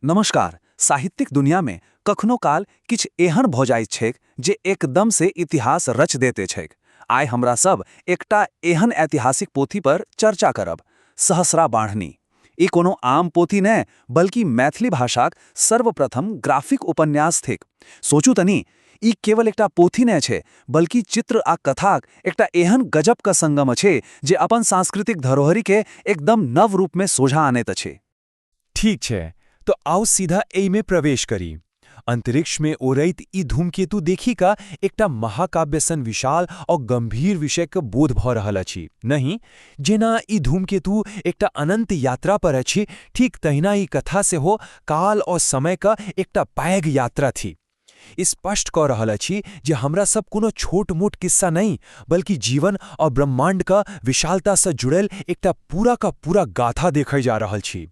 नमस्कार। साहित्यिक दुनिया में कखनो काल किछु एहन भऽ जाइत छैक जे एकदम से इतिहास रच देते छैक। आइ हमरा सब एकटा एहन ऐतिहासिक पोथी पर चर्चा करब, सहस्राबाढ़नि। ई कोनो आम पोथी नहि, बल्कि मैथिली भाषाक सर्वप्रथम ग्राफिक उपन्यास थिक। सोचू तनी, ई केवल एकटा पोथी नहि छै, बल्कि चित्र आ कथाक एकटा एहन गजब क संगम अछि जे अपन सांस्कृतिक धरोहरि के एकदम नव रूप में सोझा आनैत अछि। ठीक छै, तो आउ सीधा एहिमे प्रवेश करी। अंतरिक्ष में उड़ैत ई धूमकेतु देखि कऽ एकटा महाकाव्य सन विशाल और गंभीर विषयके बोध भऽ रहल अछि, नहि? जेना ई धूमकेतु एकटा अनंत यात्रा पर अछि, ठीक तहिना ई कथा सेहो काल और समय का एकटा पैघ यात्रा थी। ई स्पष्ट कऽ रहल अछि जे हमरा सब कोनो छोट मोट किस्सा नहि, बल्कि जीवन और ब्रह्मांड का विशालता से जुड़ल एकटा पूरा का पूरा गाथा देखै जा रहल छी।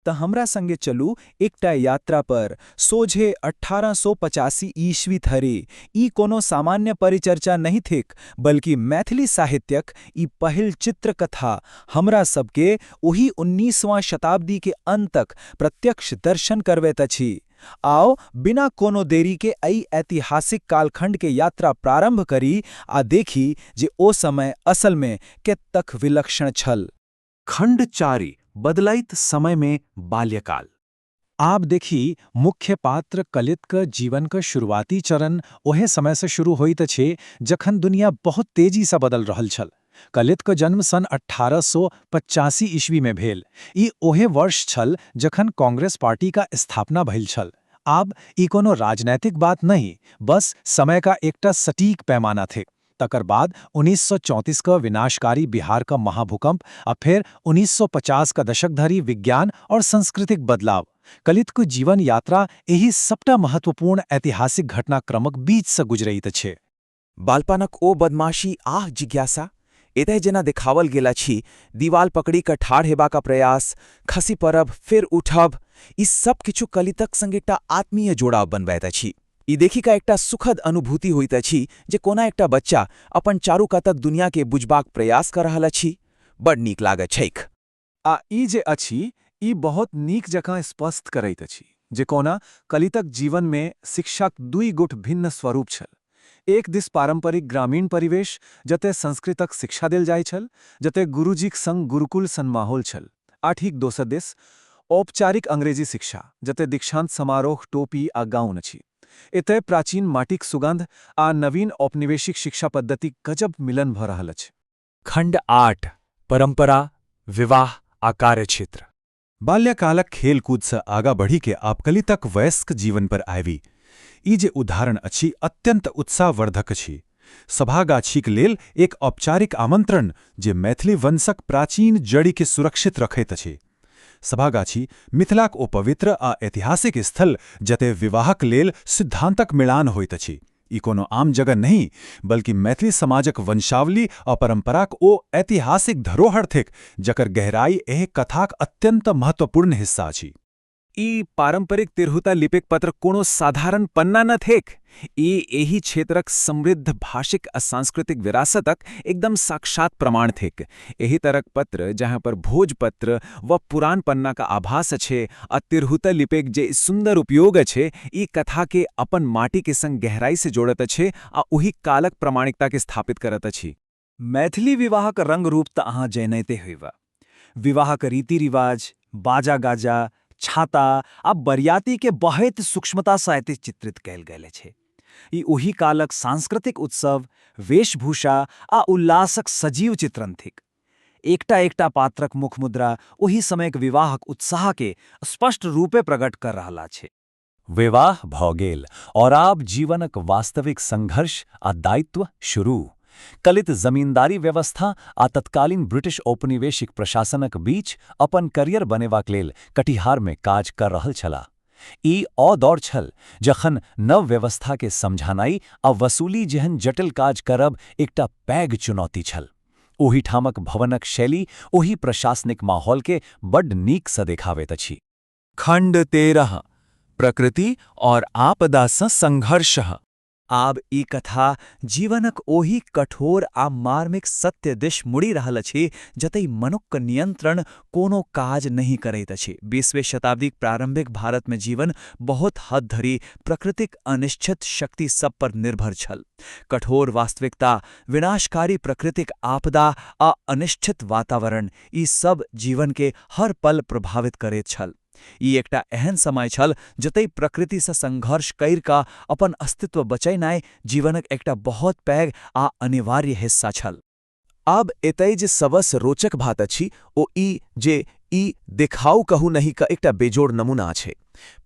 तऽ हमरा संगे चलू एकटा यात्रा पर सोझे 1885 ईस्वी धरि। ई कोनो सामान्य परिचर्चा नहि थिक, बल्कि मैथिली साहित्यक ई पहिल चित्रकथा हमरा सबके ओहि 19वां शताब्दी के अंत तक प्रत्यक्ष दर्शन करबैत अछि। आओ, बिना कोनो देरी के एहि ऐतिहासिक कालखंड के यात्रा प्रारंभ करी आ देखी जे ओ समय असल में कतेक विलक्षण छल। खंड 4, बदलैत समय में बाल्यकाल। आब देखी, मुख्य पात्र कलित क जीवन क शुरुआती चरण ओहे समय से शुरू होइत अछि जखन दुनिया बहुत तेजी से बदल रहल छल। कलित क जन्म सन 1885 ईस्वी में भेल। ई ओहे वर्ष छल जखन कांग्रेस पार्टी का स्थापना भेल छल। आब ई कोनो राजनैतिक बात नहीं, बस समय का एकटा सटीक पैमाना थिक। तकर बाद 1934 क विनाशकारी बिहार का महाभूकंप आ फिर 1950 का दशक धरि विज्ञान और सांस्कृतिक बदलाव। कलित को जीवन यात्रा एहि सबटा महत्वपूर्ण ऐतिहासिक घटनाक्रमक बीच से गुजरैत अछि। बालपनक ओ बदमाशी आह जिज्ञासा एतय जेना देखावल गेल अछि, दीवाल पकड़ि कऽ ठाढ़ हेबाक प्रयास, खसि पड़ब, फेर उठब, ई सब किछु कलितक संग एकटा आत्मीय जोड़ाव बनबैत अछि। ई देखि कऽ एकटा सुखद अनुभूति होइत अछि जे कोना एकटा बच्चा अपन चारू कातक दुनिया के बुझबाक प्रयास कऽ रहल अछि। बड़ नीक लागैत छैक। आ ई जे अछि, ई बहुत नीक जकाँ स्पष्ट करैत अछि जे कोना कलितक जीवनमे शिक्षाक दुई गोट भिन्न स्वरूप छल। एक दिस पारंपरिक ग्रामीण परिवेश, जतय संस्कृतक शिक्षा देल जाइ छल, जतय गुरुजीक संग गुरुकुल सन माहौल छल, आ ठीक दोसर दिस औपचारिक अंग्रेजी शिक्षा, जतय दीक्षांत समारोह, टोपी आ गाउन अछि। एतय प्राचीन माटिक सुगंध आ नवीन औपनिवेशिक शिक्षा पद्धतिक गजब मिलन भऽ रहल अछि। खंड 8, परंपरा, विवाह आ कार्यक्षेत्र। बाल्यकालक खेलकूदसँ आगाँ बढ़िके आब कलितक वयस्क जीवन पर आबी। ई जे उदाहरण अछि, अत्यंत उत्साहवर्धक अछि। सभागाछीक लेल एक औपचारिक आमंत्रण, जे मैथिली वंशक प्राचीन जड़िके सुरक्षित रखैत अछि। सभागाछी मिथिलाक ओ पवित्र आ ऐतिहासिक स्थल जतय विवाहक लेल सिद्धांतक मिलान होइत अछि। ई कोनो आम जगह नहि, बल्कि मैथिली समाजक वंशावली आ परंपराक ओ ऐतिहासिक धरोहर थिक जकर गहराई एहि कथाक अत्यंत महत्वपूर्ण हिस्सा अछि। ई पारंपरिक तिरहुता लिपिक पत्र कोनो साधारण पन्ना न थिक। ई एहि क्षेत्रक समृद्ध भाषिक आ सांस्कृतिक विरासतक एकदम साक्षात प्रमाण थिक। एहि तरहक पत्र, जहाँ पर भोजपत्र व पुरान पन्ना का आभास अछि आ तिरहुता लिपिक जे सुंदर उपयोग अछि, ई कथा के अपन माटी के संग गहराई से जोड़त अछि आ ओहि कालक प्रामाणिकता के स्थापित करत अछि। मैथिली विवाहक रंग रूप तऽ अहाँ जनैते होइब। विवाहक रीति रिवाज, बाजा गाजा, छाता आ बरियाती के बहैत सूक्ष्मता सँ एते चित्रित कयल गेल अछि। ई ओहि कालक सांस्कृतिक उत्सव, वेशभूषा आ उल्लासक सजीव चित्रण थिक। एकटा एकटा पात्रक मुखमुद्रा ओहि समयक विवाहक उत्साह के स्पष्ट रूपे प्रकट कर रहल अछि। विवाह भऽ गेल और आब जीवनक वास्तविक संघर्ष आ दायित्व शुरू। कलित जमींदारी व्यवस्था आ तत्कालीन ब्रिटिश औपनिवेशिक प्रशासनक बीच अपन करियर बनेबाक लेल कटिहारमे काज कर रहल छलाह। ई ओ दौर छल जखन नव व्यवस्था के समझानाइ आ वसूली जेहन जटिल काज करब एकटा पैघ चुनौती छल। ओहिठामक भवनक शैली ओहि प्रशासनिक माहौल के बड्ड नीकसँ देखाबैत अछि। खंड 13, प्रकृति और आपदा सँ संघर्ष। आब ई कथा जीवनक ओहि कठोर आ मार्मिक सत्य दिश मुड़ि रहल अछि जतय मनुक्खक नियंत्रण कोनो काज नहि करैत अछि। 20वीं शताब्दीक प्रारंभिक भारतमे जीवन बहुत हद धरि प्रकृतिक अनिश्चित शक्ति सब पर निर्भर छल। कठोर वास्तविकता, विनाशकारी प्राकृतिक आपदा आ अनिश्चित वातावरण, ई सब जीवन के हर पल प्रभावित करैत छल। ई एकटा एहन समय छल जतय प्रकृतिसँ संघर्ष करि कऽ अपन अस्तित्व बचेनाइ जीवनक एकटा बहुत पैघ आ अनिवार्य हिस्सा छल। आब एतय जे सबस रोचक बात अछि ओ ई जे ई देखाउ कहू नहि क एकटा बेजोड़ नमूना अछि।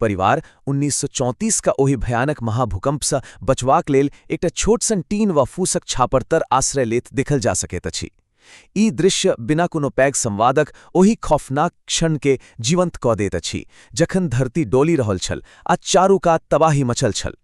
परिवार 1934 क ओहि भयानक महाभूकंपसँ बचबाक लेल एकटा छोट सन टीन वा फूसक छापर तर आश्रय लेत देखल जा सकैत अछि। ई दृश्य बिना कोनो पैघ संवादक ओहि खौफनाक क्षणके जीवंत कऽ दैत अछि जखन धरती डोलि रहल छल आ चारू कात तबाही मचल छल।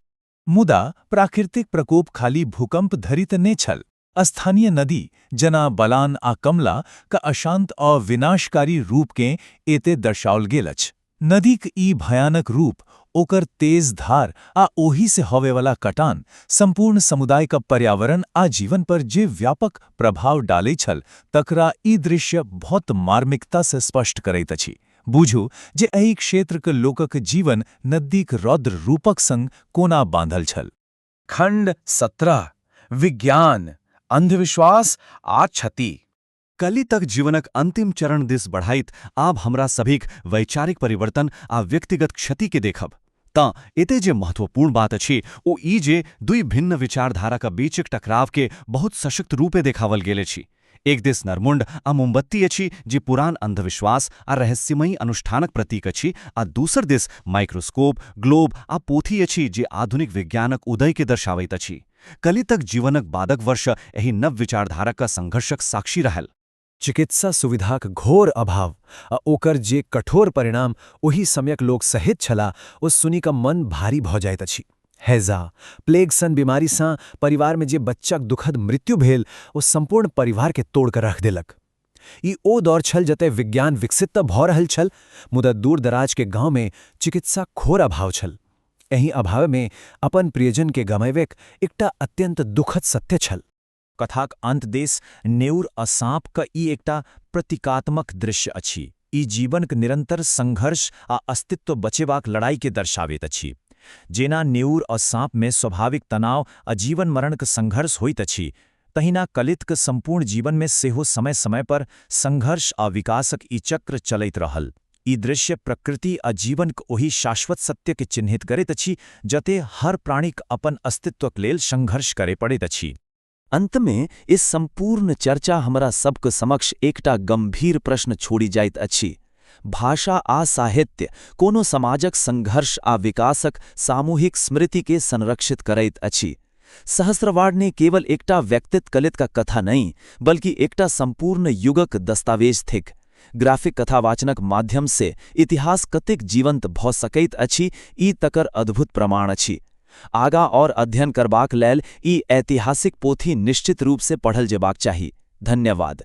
मुदा प्राकृतिक प्रकोप खाली भूकंप धरि त नहि छल। स्थानीय नदी जेना बलान आ कमला क अशांत आ विनाशकारी रूपकेँ एते दर्शाओल गेल अछि। नदीक ई भयानक रूप, ओकर तेज धार आ ओहि से होवेवाला कटान संपूर्ण समुदाय क पर्यावरण आ जीवन पर जे व्यापक प्रभाव डालै छल, तकरा ई दृश्य बहुत मार्मिकता से स्पष्ट करैत अछि। बुझू जे एहि क्षेत्रक लोकक जीवन नदीक रौद्र रूपक संग कोना बांधल छल। खंड 17, विज्ञान, अंधविश्वास आ क्षति। कलितक जीवनक अंतिम चरण दिस बढ़ाइत आब हमरा सभीक वैचारिक परिवर्तन आ व्यक्तिगत क्षति के देखब। तँ एते जे महत्वपूर्ण बात अछि ओ ई जे दुई भिन्न विचारधाराक बीचक टकराव के बहुत सशक्त रूपे देखावल गेल अछि। एक दिस नरमुंड आ मोमबत्ती अछि जे पुरान अंधविश्वास आ रहस्यमयी अनुष्ठानक प्रतीक अछि आ दोसर दिस माइक्रोस्कोप, ग्लोब आ पोथी अछि जे आधुनिक विज्ञानक उदय के दर्शाबैत अछि। कलितक जीवनक बादक वर्ष एहि नव विचारधाराक संघर्षक साक्षी रहल। चिकित्सा सुविधाक घोर अभाव आ ओकर जे कठोर परिणाम ओहि समयक लोक सहित छलाह, ओ सुनि कऽ मन भारी भऽ जाइत अछि। हैजा, प्लेग सन बीमारीसँ परिवारमे जे बच्चाक दुखद मृत्यु भेल, ओ सम्पूर्ण परिवारके तोड़ कऽ रख देलक। ई ओ दौर छल जतय विज्ञान विकसित तऽ भऽ रहल छल, मुदा दूर-दराजके गाँवमे चिकित्साक घोर अभाव छल। एहि अभावमे अपन प्रियजनके गमेबेक एकटा अत्यंत दुखद सत्य छल। कथाक अंत दिस नेउर आ साँप क ई एकटा प्रतीकात्मक दृश्य अछि। ई जीवनक निरंतर संघर्ष आ अस्तित्व बचेबाक लड़ाई के दर्शाबैत अछि। जेना नेउर आ साँप में स्वाभाविक तनाव आ जीवन मरणक संघर्ष होइत अछि, तहिना कलितक संपूर्ण जीवन में सेहो समय-समय पर संघर्ष आ विकासक ई चक्र चलैत रहल। ई दृश्य प्रकृति आ जीवनक ओहि शाश्वत सत्य के चिन्हित करैत अछि जते हर प्राणीक अपन अस्तित्वक लेल संघर्ष करे पड़ैत अछि। अंतमे इस संपूर्ण चर्चा हमरा सबके समक्ष एकटा गंभीर प्रश्न छोड़ि जाइत अछि। भाषा आ साहित्य कोनो समाजक संघर्ष आ विकासक सामूहिक स्मृति के संरक्षित करैत अछि। सहस्रबाढ़नि केवल एकटा व्यक्तित्व कलित का कथा नहि, बल्कि एकटा संपूर्ण युगक दस्तावेज थिक। ग्राफिक कथावाचनक माध्यम से इतिहास कतेक जीवंत भऽ सकैत अछि, ई तकर अद्भुत प्रमाण अछि। आगा और अध्ययन करबाक लेल ई ऐतिहासिक पोथी निश्चित रूप से पढ़ल जेबाक चाही। धन्यवाद।